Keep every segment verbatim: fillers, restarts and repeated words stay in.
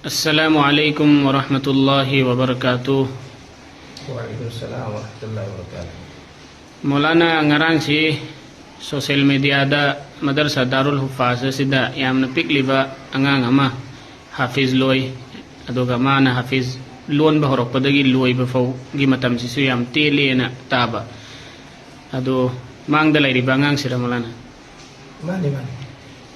Assalamu alaikum wa rahmatullahi wa barakatuh. وعليكم السلام ورحمة الله وبركاته. Maulana, ꯉꯔꯥꯡꯁꯤ social mediaꯗ ꯃꯗꯔꯁꯥ ꯗꯥꯔꯨꯜ ꯍꯨꯐꯥꯖ ꯑꯁꯤꯗ ꯌꯥꯝꯅ ꯄꯤꯛꯂꯤꯕ ꯑꯉꯥꯡ ꯑꯃ ꯍꯥꯐꯤꯖ ꯂꯣꯏ, ꯑꯗꯨꯒ ꯃꯥꯅ ꯍꯥꯐꯤꯖ ꯂꯣꯟꯕ ꯍꯧꯔꯛꯄꯗꯒꯤ ꯂꯣꯏꯕ ꯐꯥꯎꯒꯤ ꯃꯇꯝꯁꯤꯁꯨ ꯌꯥꯝ ꯇꯦꯜꯂꯦꯅ ꯇꯥꯕ꯫ ꯑꯗꯣ, ꯃꯥꯡꯗ ꯂꯩꯔꯤꯕ ꯑꯉꯥꯡꯁꯤꯔ, ꯃꯧꯂꯥꯅꯥ? ꯃꯥꯅꯤ, ꯃꯥꯅꯤ꯫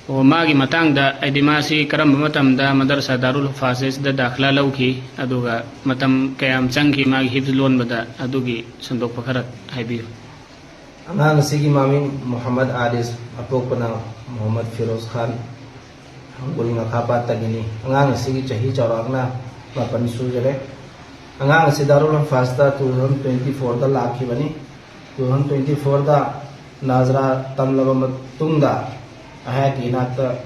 ꯑꯣ, ꯃꯥꯒꯤ ꯃꯇꯥꯡꯗ, ꯍꯥꯏꯗꯤ ꯃꯥꯁꯤ ꯀꯔꯝꯕ ꯃꯇꯝꯗ ꯃꯗꯔꯁꯥ ꯗꯥꯔꯨꯜ ꯍꯨꯐꯥꯖ ꯑꯁꯤꯗ ꯗꯥꯈꯂꯥ ꯂꯧꯈꯤ, ꯑꯗꯨꯒ ꯃꯇꯝ ꯀꯌꯥꯝ ꯆꯪꯈꯤ ꯃꯥꯒꯤ ꯍꯤꯐꯖ ꯂꯣꯟꯕꯗ, ꯑꯗꯨꯒꯤ ꯁꯟꯗꯣꯛꯄ ꯈꯔ ꯍꯥꯏꯕꯤꯌꯨ꯫ ꯑꯉꯥꯡ ꯑꯁꯤꯒꯤ ꯃꯃꯤꯡ ꯃꯨꯍꯝꯃꯗ ꯑꯥꯔꯤꯁ, ꯑꯄꯣꯛꯄꯅ ꯃꯨꯍꯝꯃꯗ ꯐꯤꯔꯣꯖ ꯈꯥꯟ, ꯍꯪꯒꯨꯜ ꯉꯈꯥꯄꯥꯠꯇꯒꯤꯅꯤ꯫ ꯑꯉꯥꯡ ꯑꯁꯤꯒꯤ ꯆꯍꯤ ꯆꯥꯎꯔꯥꯛꯅ ꯃꯥꯄꯟ ꯁꯨꯖꯔꯦ꯫ ꯑꯉꯥꯡ ꯑꯁꯤ ꯗꯥꯔꯨꯜ ꯍꯨꯐꯥꯖꯇ two thousand twenty fourꯗ ꯂꯥꯛꯈꯤꯕꯅꯤ꯫ Two thousand twenty fourꯗ ꯅꯥꯖꯔꯥ ꯇꯝꯂꯕ ꯃꯇꯨꯡꯗ ꯑꯩꯍꯥꯛꯀꯤ ꯏꯅꯥꯛꯇ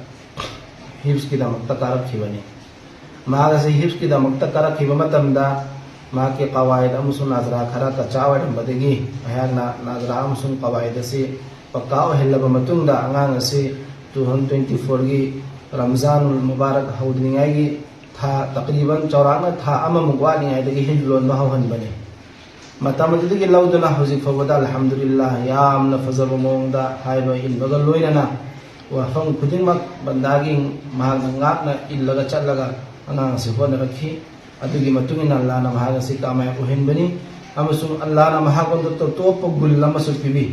ꯍꯤꯐꯖꯀꯤꯗꯃꯛꯇ ꯀꯥꯔꯛꯈꯤꯕꯅꯤ꯫ ꯃꯍꯥꯛ ꯑꯁꯤ ꯍꯤꯐꯖꯀꯤꯗꯃꯛꯇ ꯀꯥꯔꯛꯈꯤꯕ ꯃꯇꯝꯗ ꯃꯍꯥꯛꯀꯤ ꯀꯋꯥꯏꯗ ꯑꯃꯁꯨꯡ ꯅꯥꯖꯔꯥ ꯈꯔ ꯀꯆꯥ ꯑꯣꯏꯔꯝꯕꯗꯒꯤ ꯑꯩꯍꯥꯛꯅ ꯅꯥꯖꯔꯥ ꯑꯃꯁꯨꯡ ꯀꯋꯥꯏꯗ ꯑꯁꯤ ꯄꯛꯀꯥ ꯑꯣꯏꯍꯜꯂꯕ ꯃꯇꯨꯡꯗ ꯑꯉꯥꯡ ꯑꯁꯤ two thousand twenty fourꯒꯤ Ramzan Mubarak ꯍꯧꯗ꯭ꯔꯤꯉꯩꯒꯤ ꯊꯥ, ꯇꯀꯔꯤꯕꯟ ꯆꯥꯎꯔꯥꯛꯅ ꯊꯥ ꯑꯃꯃꯨꯛ ꯋꯥꯠꯂꯤꯉꯩꯗꯒꯤ ꯍꯤꯐꯖ ꯂꯣꯟꯕ ꯍꯧꯍꯟꯕꯅꯤ꯫ ꯃꯇꯝ ꯑꯗꯨꯗꯒꯤ ꯂꯧꯗꯨꯅ ꯍꯧꯖꯤꯛ ꯐꯥꯎꯕꯗ ꯑꯜꯍꯝꯗꯨꯂꯤꯜꯂꯥꯍ ꯌꯥꯝꯅ ꯐꯖꯕ ꯃꯑꯣꯡꯗ ꯍꯥꯏꯕ ꯏꯟꯕꯒ ꯂꯣꯏꯅꯅ ꯋꯥꯐꯝ ꯈꯨꯗꯤꯡꯃꯛ ꯕꯟꯗꯥꯒꯤ ꯃꯍꯥꯛꯅ ꯉꯥꯛꯅ ꯏꯜꯂꯒ ꯆꯠꯂꯒ ꯑꯉꯥꯡ ꯑꯁꯤ ꯍꯣꯠꯅꯔꯛꯈꯤ꯫ ꯑꯗꯨꯒꯤ ꯃꯇꯨꯡ ꯏꯟꯅ ꯑꯜꯂꯥꯍꯅ ꯃꯍꯥꯛ ꯑꯁꯤ ꯀꯥꯃꯌꯥꯕ ꯑꯣꯏꯍꯟꯕꯅꯤ ꯑꯃꯁꯨꯡ ꯑꯜꯂꯥꯍꯅ ꯃꯍꯥꯛꯉꯣꯟꯗ ꯇꯣꯞ ꯇꯣꯞꯄ ꯒꯨꯜ ꯑꯃꯁꯨ ꯄꯤꯕꯤ꯫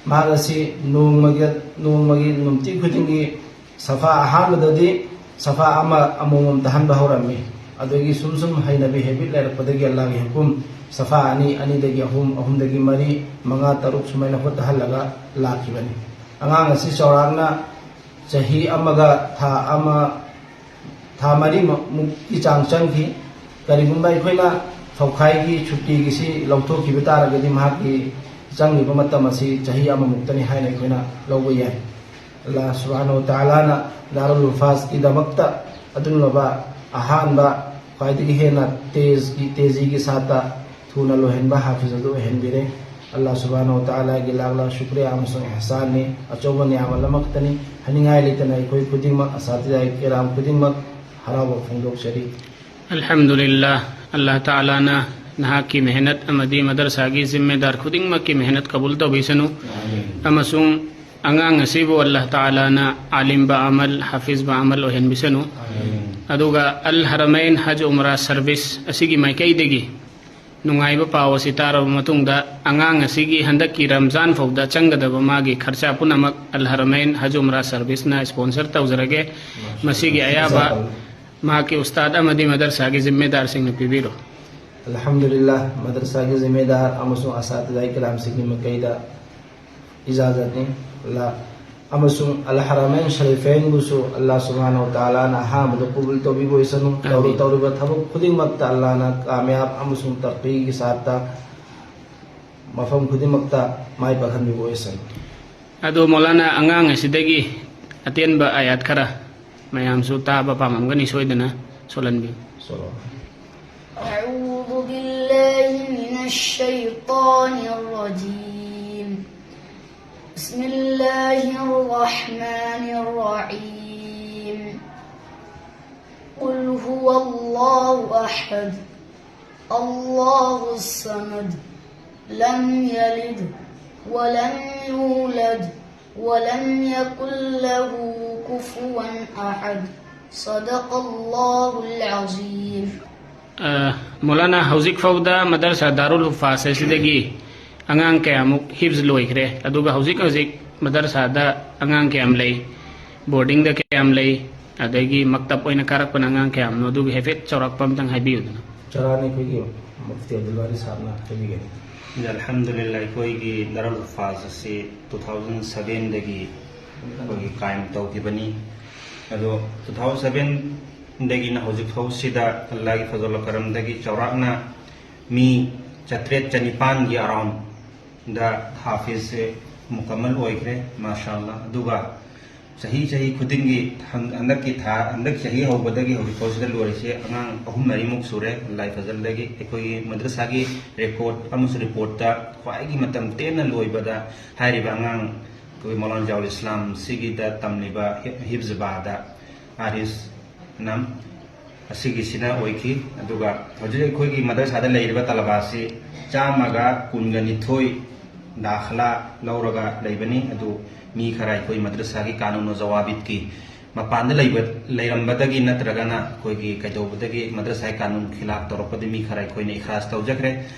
ꯃꯍꯥꯛ ꯑꯁꯤ ꯅꯣꯡꯃꯒꯤ, ꯅꯣꯡꯃꯒꯤ ꯅꯨꯡꯇꯤ ꯈꯨꯗꯤꯡꯒꯤ ꯁꯐꯥ ꯑꯍꯥꯟꯕꯗꯗꯤ ꯁꯐꯥ ꯑꯃ ꯑꯃꯃꯝ ꯇꯥꯍꯟꯕ ꯍꯧꯔꯝꯃꯤ꯫ ꯑꯗꯨꯗꯒꯤ ꯁꯨꯝ ꯁꯨꯝ ꯍꯩꯅꯕꯤ, ꯍꯦꯕꯤꯠ ꯂꯩꯔꯛꯄꯗꯒꯤ ꯑꯜꯂꯥꯍꯒꯤ ꯍꯨꯀꯨꯝ ꯁꯐꯥ ꯑꯅꯤ, ꯑꯅꯤꯗꯒꯤ ꯑꯍꯨꯝ, ꯑꯍꯨꯝꯗꯒꯤ ꯃꯔꯤ, ꯃꯉꯥ, ꯇꯔꯨꯛ ꯁꯨꯃꯥꯏꯅ ꯍꯣꯠꯇꯍꯜꯂꯒ ꯂꯥꯛꯈꯤꯕꯅꯤ꯫ ꯑꯉꯥꯡ ꯑꯁꯤ ꯆꯥꯎꯔꯥꯛꯅ ꯆꯍꯤ ꯑꯃꯒ ꯊꯥ ꯑꯃ, ꯊꯥ ꯃꯔꯤ ꯃꯨꯛꯀꯤ ꯆꯥꯡ ꯆꯪꯈꯤ꯫ ꯀꯔꯤꯒꯨꯝꯕ ꯑꯩꯈꯣꯏꯅ ꯊꯧꯈꯥꯏꯒꯤ ꯁꯨꯇꯤꯒꯤꯁꯤ ꯂꯧꯊꯣꯛꯈꯤꯕ ꯇꯥꯔꯒꯗꯤ ꯃꯍꯥꯛꯀꯤ ꯆꯪꯂꯤꯕ ꯃꯇꯝ ꯑꯁꯤ ꯆꯍꯤ ꯑꯃꯃꯨꯛꯇꯅꯤ ꯍꯥꯏꯅ ꯑꯩꯈꯣꯏꯅ ꯂꯧꯕ ꯌꯥꯏ꯫ ꯑꯜꯂꯥꯍ ꯁꯨꯕꯍꯥꯅꯍꯨ ꯋ ꯇꯥꯂꯥꯅ ꯗꯥꯔꯨꯜ ꯍꯨꯐꯥꯖꯀꯤꯗꯃꯛꯇ ꯑꯗꯨꯒꯨꯝꯂꯕ ꯑꯍꯥꯟꯕ, ꯈ꯭ꯋꯥꯏꯗꯒꯤ ꯍꯦꯟꯅ ꯇꯦꯖꯒꯤ, ꯇꯦꯖꯤꯒꯤ ꯁꯥꯇ ꯊꯨꯅ ꯂꯣꯏꯍꯟꯕ ꯍꯥꯐꯤꯖ ꯑꯗꯨ ꯑꯣꯏꯍꯟꯕꯤꯔꯦ꯫ ꯑꯜꯂꯥꯍ ꯁꯨꯕꯍꯥꯅꯍꯨ ꯋ ꯇꯥꯂꯥꯒꯤ ꯂꯥꯛ ꯂꯥꯛ ꯁꯨꯀ꯭ꯔꯤꯌꯥ ꯑꯃꯁꯨꯡ ꯑꯦꯍꯁꯥꯟꯅꯤ꯫ ꯑꯆꯧꯕ ꯅꯤꯌꯥꯃꯠ ꯑꯃꯈꯛꯇꯅꯤ꯫ ꯍꯥꯏꯅꯤꯡꯉꯥꯏ ꯂꯩꯇꯅ ꯑꯩꯈꯣꯏ ꯈꯨꯗꯤꯡꯃꯛ, ꯑꯁꯥꯇꯤꯖꯥ ꯀꯤꯔꯥꯝ ꯈꯨꯗꯤꯡꯃꯛ ꯍꯔꯥꯎꯕ ꯐꯣꯡꯗꯣꯛꯆꯔꯤ꯫ ꯑꯜꯍꯝꯗꯨꯂꯤꯜꯂꯥ, ꯑꯜꯂꯥꯍ ꯇꯥꯂꯥꯅ ꯅꯍꯥꯛꯀꯤ ꯃꯦꯍꯅꯠ ꯑꯃꯗꯤ ꯃꯗꯔꯁꯥꯒꯤ ꯖꯤꯝꯃꯦꯗꯥꯔ ꯈꯨꯗꯤꯡꯃꯛꯀꯤ ꯃꯦꯍꯅꯠ ꯀꯕꯨꯜ ꯇꯧꯕꯤꯁꯅꯨ꯫ ꯑꯃꯁꯨꯡ ꯑꯉꯥꯡ ꯑꯁꯤꯕꯨ ꯑꯜꯂꯥꯍ ꯇꯥꯂꯥꯅ ꯑꯥꯂꯤꯝ ꯕꯥ ꯑꯃꯜ, ꯍꯥꯐꯤꯖ ꯕꯥ ꯑꯃꯜ ꯑꯣꯏꯍꯟꯕꯤꯁꯅꯨ꯫ ꯑꯗꯨꯒ ꯑꯜ ꯍꯔꯃꯩꯟ ꯍꯖ ꯎꯝꯔꯥ ꯁꯔꯚꯤꯁ ꯑꯁꯤꯒꯤ ꯃꯥꯏꯀꯩꯗꯒꯤ ꯅꯨꯡꯉꯥꯏꯕ ꯄꯥꯎ ꯑꯁꯤ ꯇꯥꯔꯕ ꯃꯇꯨꯡꯗ, ꯑꯉꯥꯡ ꯑꯁꯤꯒꯤ ꯍꯟꯗꯛꯀꯤ ꯔꯝꯖꯥꯟ ꯐꯥꯎꯗ ꯆꯪꯒꯗꯕ ꯃꯥꯒꯤ ꯈꯔꯆꯥ ꯄꯨꯝꯅꯃꯛ ꯑꯜ ꯍꯔꯃꯩꯟ ꯍꯖ ꯎꯝꯔꯥ ꯁꯔꯚꯤꯁꯅ ꯁ꯭ꯄꯣꯟꯁꯔ ꯇꯧꯖꯔꯒꯦ꯫ ꯃꯁꯤꯒꯤ ꯑꯌꯥꯕ ꯃꯍꯥꯛꯀꯤ ꯎꯁꯇꯥꯗ ꯑꯃꯗꯤ ꯃꯗꯔꯁꯥꯒꯤ ꯖꯤꯝꯃꯦꯗꯥꯔꯁꯤꯡꯅ ꯄꯤꯕꯤꯔꯣ꯫ ꯑꯜꯍꯝꯗꯨꯂꯤꯜꯂꯥ, ꯃꯗꯔꯁꯥꯒꯤ ꯖꯤꯝꯃꯦꯗꯥꯔ ꯑꯃꯁꯨꯡ ꯑꯁꯥꯇꯤꯖꯥ ꯀꯤꯔꯥꯝꯁꯤꯡꯒꯤ ꯃꯥꯏꯀꯩꯗ ꯏꯖꯥꯖꯠꯅꯤ꯫ ꯑꯜꯂꯥ ꯑꯃꯁꯨꯡ ꯑꯜ ꯍꯔꯃꯩꯟ ꯁꯔꯤꯐꯩꯟꯕꯨꯁꯨ ꯑꯜꯂꯥ ꯁꯨꯕꯍꯥꯅꯍꯨ ꯋ ꯇꯥꯂꯥꯅ ꯑꯍꯥꯟꯕꯗ ꯀꯕꯨꯜ ꯇꯧꯕꯤꯕ ꯑꯣꯏꯁꯅꯨ꯫ ꯇꯧꯔꯨ ꯑꯥꯃꯤꯟ꯫ ꯇꯧꯔꯤꯕ ꯊꯕꯛ ꯈꯨꯗꯤꯡꯃꯛꯇ ꯑꯜꯂꯥꯅ ꯀꯥꯃꯌꯥꯕ ꯑꯃꯁꯨꯡ ꯇꯔꯛꯀꯤꯒꯤ ꯁꯥꯠꯇ ꯃꯐꯝ ꯈꯨꯗꯤꯡꯃꯛꯇ ꯃꯥꯏ ꯄꯥꯛꯍꯟꯕꯤꯕ ꯑꯣꯏꯁꯅꯨ꯫ ꯑꯗꯣ ꯃꯧꯂꯥꯅꯥ, ꯑꯉꯥꯡ ꯑꯁꯤꯗꯒꯤ ꯑꯇꯦꯟꯕ ꯑꯥꯌꯥꯠ ꯈꯔ ꯃꯌꯥꯝꯁꯨ ꯇꯥꯕ ꯄꯥꯝꯂꯝꯒꯅꯤ, ꯁꯣꯏꯗꯅ ꯁꯣꯜꯍꯟꯕꯤꯌꯨ꯫ ꯁꯣꯂꯣ꯫ أعوذ بالله من الشيطان الرجيم. بسم الله الرحمن الرحيم. قل هو الله أحد. الله الصمد. لم يلد ولم يولد ولم يكن له كفوا أحد. صدق الله العظيم. ꯑ, ꯃꯧꯂꯥꯅꯥ, ꯍꯧꯖꯤꯛ ꯐꯥꯎꯗ ꯃꯗꯔꯁꯥ ꯗꯥꯔꯨꯜ ꯍꯨꯐꯥꯖ ꯑꯁꯤꯗꯒꯤ ꯑꯉꯥꯡ ꯀꯌꯥꯃꯨꯛ ꯍꯤꯐꯖ ꯂꯣꯏꯈ꯭ꯔꯦ, ꯑꯗꯨꯒ ꯍꯧꯖꯤꯛ ꯍꯧꯖꯤꯛ ꯃꯗꯔꯁꯥꯗ ꯑꯉꯥꯡ ꯀꯌꯥꯝ ꯂꯩ, ꯕꯣꯔꯗꯤꯡꯗ ꯀꯌꯥꯝ ꯂꯩ, ꯑꯗꯒꯤ ꯃꯛꯇꯕ ꯑꯣꯏꯅ ꯀꯥꯔꯛꯄꯅ ꯑꯉꯥꯡ ꯀꯌꯥꯝꯅꯣ, ꯑꯗꯨꯒꯤ ꯍꯥꯏꯐꯦꯠ ꯆꯥꯎꯔꯥꯛꯄ ꯑꯝꯇꯪ ꯍꯥꯏꯕꯤꯌꯨꯗꯅ꯫ ꯆꯥꯎꯔꯥꯛꯅ ꯑꯩꯈꯣꯏꯒꯤ ꯃꯨꯐꯇꯤ ꯑꯕꯗꯨꯜ ꯕꯥꯔꯤ ꯁꯥꯍꯕꯅ ꯍꯥꯏꯕꯤꯒꯅꯤ꯫ ꯑꯜꯍꯝꯗꯨꯂꯤꯜꯂꯥ, ꯑꯩꯈꯣꯏꯒꯤ ꯗꯥꯔꯨꯜ ꯍꯨꯐꯥꯖ ꯑꯁꯤ ꯇꯨ ꯊꯥꯎꯖꯟ ꯁꯚꯦꯟꯗꯒꯤ ꯑꯩꯈꯣꯏꯒꯤ ꯀꯥꯏꯝ ꯇꯧꯈꯤꯕꯅꯤ꯫ ꯑꯗꯣ ꯇꯨ ꯊꯥꯎꯖꯟ ꯁꯚꯦꯟꯗꯒꯤꯅ ꯍꯧꯖꯤꯛ ꯐꯥꯎꯁꯤꯗ ꯑꯜꯂꯥꯍꯒꯤ ꯐꯖꯜ ꯀꯔꯝꯗꯒꯤ ꯆꯥꯎꯔꯥꯛꯅ ꯃꯤ ꯆꯥꯇ꯭ꯔꯦꯠ ꯆꯅꯤꯄꯥꯟꯒꯤ ꯑꯔꯥꯎꯟꯗ ꯍꯥꯐꯤꯖꯁꯦ ꯃꯨꯀꯝꯃꯜ ꯑꯣꯏꯈ꯭ꯔꯦ, ꯃꯥꯁꯥ ꯑꯜꯂꯥ꯫ ꯑꯗꯨꯒ ꯆꯍꯤ ꯆꯍꯤ ꯈꯨꯗꯤꯡꯒꯤ ꯍꯟ-, ꯍꯟꯗꯛꯀꯤ ꯊꯥ, ꯍꯟꯗꯛ ꯆꯍꯤ ꯍꯧꯕꯗꯒꯤ ꯍꯧꯖꯤꯛ ꯐꯥꯎꯁꯤꯗ ꯂꯣꯏꯔꯤꯁꯦ ꯑꯉꯥꯡ ꯑꯍꯨꯝ ꯃꯔꯤꯃꯨꯛ ꯁꯨꯔꯦ, ꯑꯜꯂꯥꯍꯒꯤ ꯐꯖꯜꯗꯒꯤ꯫ ꯑꯩꯈꯣꯏꯒꯤ ꯃꯗ꯭ꯔꯁꯥꯒꯤ ꯔꯦꯀꯣꯔꯗ ꯑꯃꯁꯨꯡ ꯔꯤꯄꯣꯔꯠꯇ ꯈ꯭ꯋꯥꯏꯒꯤ ꯃꯇꯝ ꯇꯦꯟꯅ ꯂꯣꯏꯕꯗ ꯍꯥꯏꯔꯤꯕ ꯑꯉꯥꯡ ꯑꯩꯈꯣꯏ ꯃꯧꯂꯥꯅꯥ ꯖꯤꯌꯥꯎꯜ ꯏꯁꯂꯥꯝ ꯁꯤꯒꯤꯗ ꯇꯝꯂꯤꯕ ꯍꯤ-, ꯍꯤꯐꯖꯕꯥꯗ ꯑꯥꯔꯤꯁ ꯅꯝ ꯑꯁꯤꯒꯤꯁꯤꯅ ꯑꯣꯏꯈꯤ꯫ ꯑꯗꯨꯒ ꯍꯧꯖꯤꯛ ꯑꯩꯈꯣꯏꯒꯤ ꯃꯗꯔꯁꯥꯗ ꯂꯩꯔꯤꯕ ꯇꯂꯕꯥꯁꯤ ꯆꯥꯝꯃꯒ ꯀꯨꯟꯒ ꯅꯤꯊꯣꯏ ꯗꯥꯈꯂꯥ ꯂꯧꯔꯒ ꯂꯩꯕꯅꯤ꯫ ꯑꯗꯨ ꯃꯤ ꯈꯔ ꯑꯩꯈꯣꯏ ꯃꯗ꯭ꯔꯁꯥꯒꯤ ꯀꯥꯅꯨꯟ ꯖꯋꯥꯕꯤꯠꯀꯤ ꯃꯄꯥꯟꯗ ꯂꯩꯕ, ꯂꯩꯔꯝꯕꯗꯒꯤ ꯅꯠꯇ꯭ꯔꯒꯅ ꯑꯩꯈꯣꯏꯒꯤ ꯀꯩꯗꯧꯕꯗꯒꯤ ꯃꯗ꯭ꯔꯁꯥꯒꯤ ꯀꯥꯅꯨꯟ ꯈꯤꯂꯥꯐ ꯇꯧꯔꯛꯄꯗꯤ ꯃꯤ ꯈꯔ ꯑꯩꯈꯣꯏꯅ ꯏꯈ꯭ꯔꯥꯖ ꯇꯧꯖꯈ꯭ꯔꯦ꯫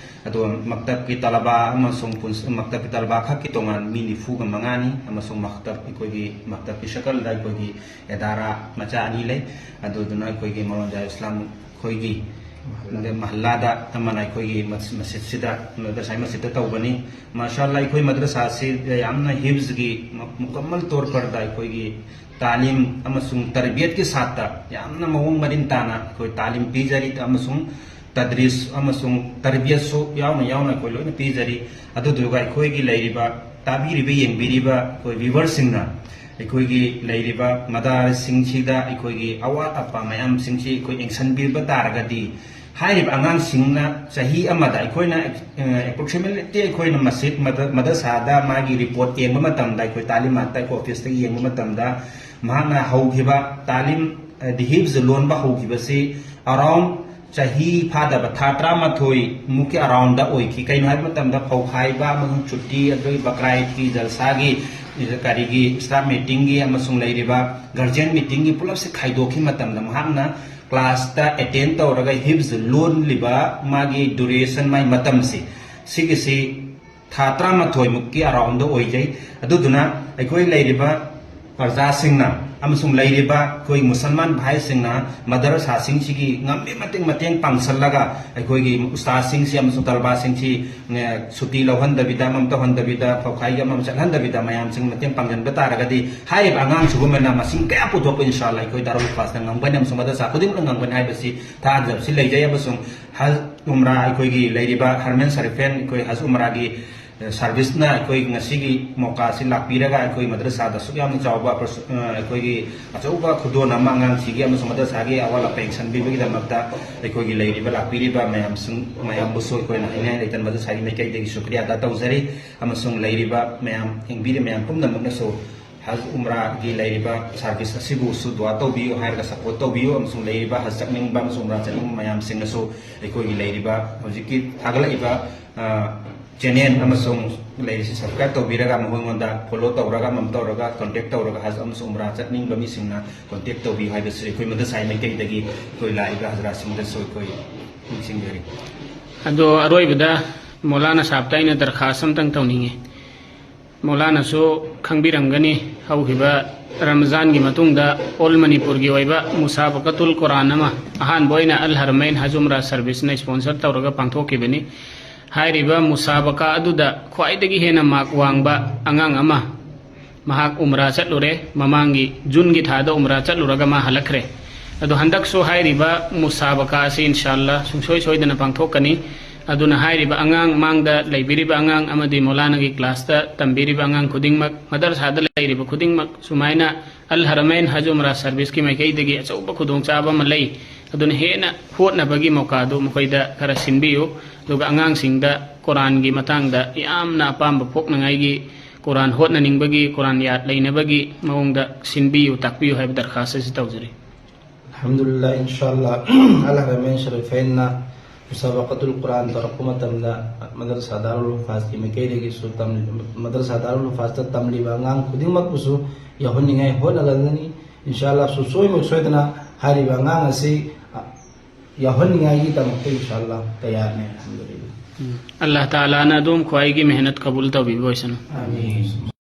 ꯑꯗꯣ ꯃꯛꯇꯕꯀꯤ ꯇꯂꯕꯥ ꯑꯃꯁꯨꯡ ꯄꯨꯟꯁ-, ꯃꯛꯇꯕꯀꯤ ꯇꯂꯕꯥ ꯈꯛꯀꯤ ꯇꯣꯉꯥꯟ ꯃꯤ ꯅꯤꯐꯨꯒ ꯃꯉꯥꯅꯤ, ꯑꯃꯁꯨꯡ ꯃꯛꯇꯕ, ꯑꯩꯈꯣꯏꯒꯤ ꯃꯛꯇꯕꯀꯤ ꯁꯀꯜꯗ ꯑꯩꯈꯣꯏꯒꯤ ꯑꯦꯗꯥꯔꯥ ꯃꯆꯥ ꯑꯅꯤ ꯂꯩ꯫ ꯑꯗꯨꯗꯨꯅ ꯑꯩꯈꯣꯏꯒꯤ ꯃꯔꯣꯟꯖꯥ ꯏꯁꯂꯥꯝ ꯑꯩꯈꯣꯏꯒꯤ ꯃꯍꯜꯂꯥꯗ ꯑꯃꯅ ꯑꯩꯈꯣꯏꯒꯤ ꯃꯁ-, ꯃꯁꯖꯤꯠꯁꯤꯗ, ꯃꯗ꯭ꯔꯁꯥ ꯃꯁꯖꯤꯠꯇ ꯇꯧꯕꯅꯤ꯫ ꯃꯥꯁꯥ ꯑꯜꯂꯥ, ꯑꯩꯈꯣꯏ ꯃꯗ꯭ꯔꯁꯥꯁꯤ ꯌꯥꯝꯅ ꯍꯤꯐ꯭ꯖꯒꯤ ꯃ-, ꯃꯨꯀꯝꯃꯜ ꯇꯧꯔ ꯄꯔꯗ ꯑꯩꯈꯣꯏꯒꯤ ꯇꯥꯂꯤꯝ ꯑꯃꯁꯨꯡ ꯇꯔꯕꯤꯌꯠꯀꯤ ꯁꯥꯠꯇ ꯌꯥꯝꯅ ꯃꯑꯣꯡ ꯃꯔꯤꯟ ꯇꯥꯅ ꯑꯩꯈꯣꯏ ꯇꯥꯂꯤꯝ ꯄꯤꯖꯔꯤ, ꯑꯃꯁꯨꯡ ꯇꯗ꯭ꯔꯤꯁ ꯑꯃꯁꯨꯡ ꯇꯔꯕꯤꯌꯠꯁꯨ ꯌꯥꯎꯅ ꯌꯥꯎꯅ ꯑꯩꯈꯣꯏ ꯂꯣꯏꯅ ꯄꯤꯖꯔꯤ꯫ ꯑꯗꯨꯗꯨꯒ ꯑꯩꯈꯣꯏꯒꯤ ꯂꯩꯔꯤꯕ, ꯇꯥꯕꯤꯔꯤꯕ, ꯌꯦꯡꯕꯤꯔꯤꯕ ꯑꯩꯈꯣꯏ ꯚ꯭ꯌꯨꯋꯔꯁꯤꯡꯅ ꯑꯩꯈꯣꯏꯒꯤ ꯂꯩꯔꯤꯕ ꯃꯗꯥꯔꯁꯁꯤꯡꯁꯤꯗ ꯑꯩꯈꯣꯏꯒꯤ ꯑꯋꯥꯠ ꯑꯄꯥ ꯃꯌꯥꯝꯁꯤꯡꯁꯤ ꯑꯩꯈꯣꯏ ꯌꯦꯡꯁꯤꯟꯕꯤꯕ ꯇꯥꯔꯒꯗꯤ, ꯍꯥꯏꯔꯤꯕ ꯑꯉꯥꯡꯁꯤꯡꯅ ꯆꯍꯤ ꯑꯃꯗ ꯑꯩꯈꯣꯏꯅ, ꯑꯦ, approximately ꯑꯩꯈꯣꯏꯅ ꯃꯁꯖꯤꯗ ꯃꯗ-, ꯃꯗꯔꯁꯥꯗ ꯃꯥꯒꯤ ꯔꯤꯄꯣꯔꯠ ꯌꯦꯡꯕ ꯃꯇꯝꯗ, ꯑꯩꯈꯣꯏ ꯇꯥꯂꯤꯝ ꯃꯥꯛꯇ ꯑꯩꯈꯣꯏ ꯑꯣꯐꯤꯁꯇꯒꯤ ꯌꯦꯡꯕ ꯃꯇꯝꯗ, ꯃꯍꯥꯛꯅ ꯍꯧꯈꯤꯕ ꯇꯥꯂꯤꯝ, ꯑꯦ, ꯗꯤꯍꯤꯕꯁ ꯂꯣꯟꯕ ꯍꯧꯈꯤꯕꯁꯤ around ꯆꯍꯤ ꯐꯥꯗꯕ ꯊꯥ ꯇꯔꯥꯃꯥꯊꯣꯏ ꯃꯨꯛꯀꯤ ꯑꯔꯥꯎꯟꯗ ꯑꯣꯏꯈꯤ꯫ ꯀꯩꯅꯣ ꯍꯥꯏꯕ ꯃꯇꯝꯗ ꯐꯧꯈꯥꯏꯕ ꯑꯃꯁꯨꯡ ꯆꯨꯠꯇꯤ, ꯑꯗꯨꯒꯤ ꯕꯀ꯭ꯔꯥꯏꯠꯀꯤ ꯖꯜꯁꯥꯒꯤ, ꯀꯔꯤꯒꯤ staff meetingꯒꯤ ꯑꯃꯁꯨꯡ ꯂꯩꯔꯤꯕ guardian meetingꯒꯤ ꯄꯨꯂꯞꯁꯦ ꯈꯥꯏꯗꯣꯛꯈꯤꯕ ꯃꯇꯝꯗ ꯃꯍꯥꯛꯅ ꯀ꯭ꯂꯥꯁꯇ ꯑꯦꯇꯦꯟ ꯇꯧꯔꯒ ꯍꯤꯐꯖ ꯂꯣꯟꯂꯤꯕ ꯃꯥꯒꯤ duration, ꯃꯥꯒꯤ ꯃꯇꯝꯁꯤ, ꯁꯤꯒꯤꯁꯤ ꯊꯥ ꯇꯔꯥꯃꯥꯊꯣꯏ ꯃꯨꯛꯀꯤ ꯑꯔꯥꯎꯟꯗ ꯑꯣꯏꯖꯩ꯫ ꯑꯗꯨꯗꯨꯅ ꯑꯩꯈꯣꯏ ꯂꯩꯔꯤꯕ ꯄ꯭ꯔꯖꯥꯁꯤꯡꯅ ꯑꯃꯁꯨꯡ ꯂꯩꯔꯤꯕ ꯑꯩꯈꯣꯏ ꯃꯨꯁꯜꯃꯥꯟ ꯚꯥꯏꯁꯤꯡꯅ ꯃꯗꯔꯁꯥꯁꯤꯡꯁꯤꯒꯤ ꯉꯝꯕꯤ ꯃꯇꯤꯛ ꯃꯇꯦꯡ ꯄꯥꯡꯁꯜꯂꯒ, ꯑꯩꯈꯣꯏꯒꯤ ꯎꯁꯇꯥꯗꯁꯤꯡꯁꯤ ꯑꯃꯁꯨꯡ ꯇꯂꯕꯥꯁꯤꯡꯁꯤ, ꯑꯦ, ꯁꯨꯇꯤ ꯂꯧꯍꯟꯗꯕꯤꯗ, ꯑꯃꯝ ꯇꯧꯍꯟꯗꯕꯤꯗ, ꯐꯧꯈꯥꯏꯒꯤ ꯑꯃꯝ ꯆꯠꯍꯟꯗꯕꯤꯗ, ꯃꯌꯥꯝꯁꯤꯡ ꯃꯇꯦꯡ ꯄꯥꯡꯁꯤꯟꯕ ꯇꯥꯔꯒꯗꯤ, ꯍꯥꯏꯔꯤꯕ ꯑꯉꯥꯡꯁꯤꯒꯨꯝꯕꯅ ꯃꯁꯤꯡ ꯀꯌꯥ ꯄꯨꯊꯣꯛꯄ, ꯏꯟꯁꯥ ꯑꯜꯂꯥ, ꯑꯩꯈꯣꯏ ꯗꯥꯔꯨꯜ ꯍꯨꯐꯥꯖꯅ ꯉꯝꯒꯅꯤ ꯑꯃꯁꯨꯡ ꯃꯗꯔꯁꯥ ꯈꯨꯗꯤꯡꯃꯛꯅ ꯉꯝꯒꯅꯤ ꯍꯥꯏꯕꯁꯤ ꯊꯥꯖꯕꯁꯤ ꯂꯩꯖꯩ꯫ ꯑꯃꯁꯨꯡ ꯍꯖ ꯎꯝꯔꯥ, ꯑꯩꯈꯣꯏꯒꯤ ꯂꯩꯔꯤꯕ ꯍꯔꯃꯦꯟ ꯁꯔꯤꯐꯦꯟ, ꯑꯩꯈꯣꯏ ꯍꯖ ꯎꯝꯔꯥꯒꯤ ꯁꯥꯔꯚꯤꯁꯅ ꯑꯩꯈꯣꯏ ꯉꯁꯤꯒꯤ ꯃꯣꯀꯥꯁꯤ ꯂꯥꯛꯄꯤꯔꯒ ꯑꯩꯈꯣꯏ ꯃꯗ꯭ꯔꯁꯥꯗ ꯑꯁꯨꯛ ꯌꯥꯝꯅ ꯆꯥꯎꯕ ꯑꯄ꯭ꯔꯁ-, ꯑ, ꯑꯩꯈꯣꯏꯒꯤ ꯑꯆꯧꯕ ꯈꯨꯗꯣꯟ ꯑꯃ ꯑꯉꯥꯡꯁꯤꯒꯤ ꯑꯃꯁꯨꯡ ꯃꯗ꯭ꯔꯁꯥꯒꯤ ꯑꯋꯥꯠ ꯑꯄꯥ ꯌꯦꯡꯁꯤꯟꯕꯤꯕꯒꯤꯗꯃꯛꯇ ꯑꯩꯈꯣꯏꯒꯤ ꯂꯩꯔꯤꯕ, ꯂꯥꯛꯄꯤꯔꯤꯕ ꯃꯌꯥꯝꯁꯤꯡ, ꯃꯌꯥꯝꯕꯨꯁꯨ ꯑꯩꯈꯣꯏꯅ ꯍꯥꯏꯅꯤꯡꯉꯥꯏ ꯂꯩꯇꯅ ꯃꯗ꯭ꯔꯁꯥꯒꯤ ꯃꯥꯏꯀꯩꯗꯒꯤ ꯁꯨꯀ꯭ꯔꯤꯌꯥ ꯑꯗꯥ ꯇꯧꯖꯔꯤ꯫ ꯑꯃꯁꯨꯡ ꯂꯩꯔꯤꯕ ꯃꯌꯥꯝ, ꯌꯦꯡꯕꯤꯔꯤꯕ ꯃꯌꯥꯝ ꯄꯨꯝꯅꯃꯛꯅꯁꯨ ꯍꯖ ꯎꯝꯔꯥꯒꯤ ꯂꯩꯔꯤꯕ ꯁꯥꯔꯚꯤꯁ ꯑꯁꯤꯕꯨꯁꯨ ꯗꯨꯋꯥ ꯇꯧꯕꯤꯌꯨ ꯍꯥꯏꯔꯒ ꯁꯄꯣꯔꯠ ꯇꯧꯕꯤꯌꯨ, ꯑꯃꯁꯨꯡ ꯂꯩꯔꯤꯕ ꯍꯖ ꯆꯠꯅꯤꯡꯕ ꯑꯃꯁꯨꯡ ꯎꯝꯔꯥ ꯆꯠꯅꯤꯡꯕ ꯃꯌꯥꯝꯁꯤꯡꯅꯁꯨ ꯑꯩꯈꯣꯏꯒꯤ ꯂꯩꯔꯤꯕ ꯍꯧꯖꯤꯛꯀꯤ ꯊꯥꯒꯠꯂꯛꯏꯕ, ꯑ, ꯆꯦꯅꯦꯜ ꯑꯃꯁꯨꯡ ꯂꯩꯔꯤꯁꯤ ꯁꯕꯁꯀ꯭ꯔꯥꯏꯕ ꯇꯧꯕꯤꯔꯒ, ꯃꯈꯣꯏꯉꯣꯟꯗ ꯐꯣꯂꯣ ꯇꯧꯔꯒ, ꯑꯃꯝ ꯇꯧꯔꯒ, ꯀꯣꯟꯇꯦꯛ ꯇꯧꯔꯒ, ꯍꯖ ꯑꯃꯁꯨꯡ ꯎꯝꯔꯥ ꯆꯠꯅꯤꯡꯕ ꯃꯤꯁꯤꯡꯅ ꯀꯣꯟꯇꯦꯛ ꯇꯧꯕꯤꯌꯨ ꯍꯥꯏꯕꯁꯤ ꯑꯩꯈꯣꯏ ꯃꯗꯔꯁꯥꯏ ꯃꯥꯏꯀꯩꯗꯒꯤ ꯑꯩꯈꯣꯏ ꯂꯥꯛꯏꯕ ꯍꯖꯔꯥꯠꯁꯤꯡꯗꯁꯨ ꯑꯩꯈꯣꯏ ꯅꯤꯡꯁꯤꯡꯖꯔꯤ꯫ ꯑꯗꯣ ꯑꯔꯣꯏꯕꯗ ꯃꯣꯂꯥꯅ ꯁꯥꯕꯇ ꯑꯩꯅ ꯗꯔꯈꯥꯁ ꯑꯝꯇꯪ ꯇꯧꯅꯤꯡꯉꯤ꯫ ꯃꯣꯂꯥꯅꯁꯨ ꯈꯪꯕꯤꯔꯝꯒꯅꯤ, ꯍꯧꯈꯤꯕ ꯔꯃꯖꯥꯟꯒꯤ ꯃꯇꯨꯡꯗ ꯑꯣꯜ ꯃꯅꯤꯄꯨꯔꯒꯤ ꯑꯣꯏꯕ ꯃꯨꯁꯥꯕꯀꯇꯨꯜ ꯀꯨꯔꯥꯟ ꯑꯃ ꯑꯍꯥꯟꯕ ꯑꯣꯏꯅ ꯑꯜ ꯍꯔꯃꯩꯟ ꯍꯖ ꯎꯝꯔꯥ ꯁꯔꯚꯤꯁꯅ ꯁ꯭ꯄꯣꯟꯁꯔ ꯇꯧꯔꯒ ꯄꯥꯡꯊꯣꯛꯈꯤꯕꯅꯤ꯫ ꯍꯥꯏꯔꯤꯕ ꯃꯨꯁꯥꯕꯀꯥ ꯑꯗꯨꯗ ꯈ꯭ꯋꯥꯏꯗꯒꯤ ꯍꯦꯟꯅ ꯃꯥꯔꯛ ꯋꯥꯡꯕ ꯑꯉꯥꯡ ꯑꯃ, ꯃꯍꯥꯛ ꯎꯝꯔꯥ ꯆꯠꯂꯨꯔꯦ, ꯃꯃꯥꯡꯒꯤ ꯖꯨꯟꯒꯤ ꯊꯥꯗ ꯎꯝꯔꯥ ꯆꯠꯂꯨꯔꯒ ꯃꯥ ꯍꯜꯂꯛꯈ꯭ꯔꯦ꯫ ꯑꯗꯣ ꯍꯟꯗꯛꯁꯨ ꯍꯥꯏꯔꯤꯕ ꯃꯨꯁꯥꯕꯀꯥ ꯑꯁꯤ ꯏꯟꯁꯥꯜꯂꯥ ꯁꯨꯡꯁꯣꯏ ꯁꯣꯏꯗꯅ ꯄꯥꯡꯊꯣꯛꯀꯅꯤ꯫ ꯑꯗꯨꯅ ꯍꯥꯏꯔꯤꯕ ꯑꯉꯥꯡ, ꯃꯥꯡꯗ ꯂꯩꯕꯤꯔꯤꯕ ꯑꯉꯥꯡ ꯑꯃꯗꯤ ꯃꯣꯂꯥꯅꯥꯒꯤ ꯀ꯭ꯂꯥꯁꯇ ꯇꯝꯕꯤꯔꯤꯕ ꯑꯉꯥꯡ ꯈꯨꯗꯤꯡꯃꯛ, ꯃꯗꯔꯁꯥꯗ ꯂꯩꯔꯤꯕ ꯈꯨꯗꯤꯡꯃꯛ, ꯁꯨꯃꯥꯏꯅ ꯑꯜ ꯍꯔꯃꯩꯟ ꯍꯖ ꯎꯝꯔꯥ ꯁꯔꯚꯤꯁꯀꯤ ꯃꯥꯏꯀꯩꯗꯒꯤ ꯑꯆꯧꯕ ꯈꯨꯗꯣꯡꯆꯥꯕ ꯑꯃ ꯂꯩ꯫ ꯑꯗꯨꯅ ꯍꯦꯟꯅ ꯍꯣꯠꯅꯕꯒꯤ ꯃꯧꯀꯥꯗꯨ ꯃꯈꯣꯏꯗ ꯈꯔ ꯁꯤꯟꯕꯤꯌꯨ꯫ ꯑꯗꯨꯒ ꯑꯉꯥꯡꯁꯤꯡꯗ ꯀꯨꯔꯥꯟꯒꯤ ꯃꯇꯥꯡꯗ ꯌꯥꯝꯅ ꯑꯄꯥꯝꯕ ꯄꯣꯛꯅꯉꯥꯏꯒꯤ, ꯀꯨꯔꯥꯟ ꯍꯣꯠꯅꯅꯤꯡꯕꯒꯤ, ꯀꯨꯔꯥꯟ ꯌꯥꯗ ꯂꯩꯅꯕꯒꯤ ꯃꯑꯣꯡꯗ ꯁꯤꯟꯕꯤꯌꯨ, ꯇꯥꯛꯄꯤꯌꯨ ꯍꯥꯏꯕ ꯗꯔꯈꯥꯁ ꯑꯁꯤ ꯇꯧꯖꯔꯤ꯫ ꯑꯜꯍꯝꯗꯨꯂꯤꯜꯂꯥꯍ, ꯏꯟꯁꯥ ꯑꯜꯂꯥꯍ, ꯑꯜ ꯍꯔꯃꯩꯟ ꯁꯔꯤꯐꯩꯟꯅ ꯃꯨꯁꯥꯕꯀꯇꯨꯜ ꯀꯨꯔꯥꯟ ꯇꯧꯔꯛꯄ ꯃꯇꯝꯗ, ꯃꯗꯔꯁꯥ ꯗꯥꯔꯨꯜ ꯍꯨꯐꯥꯖꯀꯤ ꯃꯥꯏꯀꯩꯗꯒꯤꯁꯨ ꯇꯝ-, ꯃꯗꯔꯁꯥ ꯗꯥꯔꯨꯜ ꯍꯨꯐꯥꯖꯇ ꯇꯝꯂꯤꯕ ꯑꯉꯥꯡ ꯈꯨꯗꯤꯡꯃꯛꯄꯨꯁꯨ ꯌꯥꯎꯍꯟꯅꯤꯡꯉꯥꯏ ꯍꯣꯠꯅꯒꯗꯕꯅꯤ꯫ ꯏꯟꯁꯥ ꯑꯜꯂꯥꯍ, ꯁꯨꯡꯁꯣꯏ ꯃꯛꯁꯣꯏꯗꯅ ꯍꯥꯏꯔꯤꯕ ꯑꯉꯥꯡ ꯑꯁꯤ, ꯑ, ꯌꯥꯎꯍꯟꯅꯤꯡꯉꯥꯏꯒꯤꯗꯃꯛꯇ ꯏꯟꯁꯥ ꯑꯜꯂꯥꯍ ꯇꯌꯥꯔꯅꯤ꯫ ꯑꯜꯍꯝꯗꯨꯂꯤꯜꯂꯥꯍ꯫ ꯎꯝ꯫ ꯑꯜꯂꯥꯍ ꯇꯥꯂꯥꯅ ꯑꯗꯨꯝ ꯈ꯭ꯋꯥꯏꯒꯤ ꯃꯦꯍꯅꯠ ꯀꯕꯨꯜ ꯇꯧꯕꯤꯕ ꯑꯣꯏꯁꯅꯨ꯫ ꯑꯥꯃꯤꯟ꯫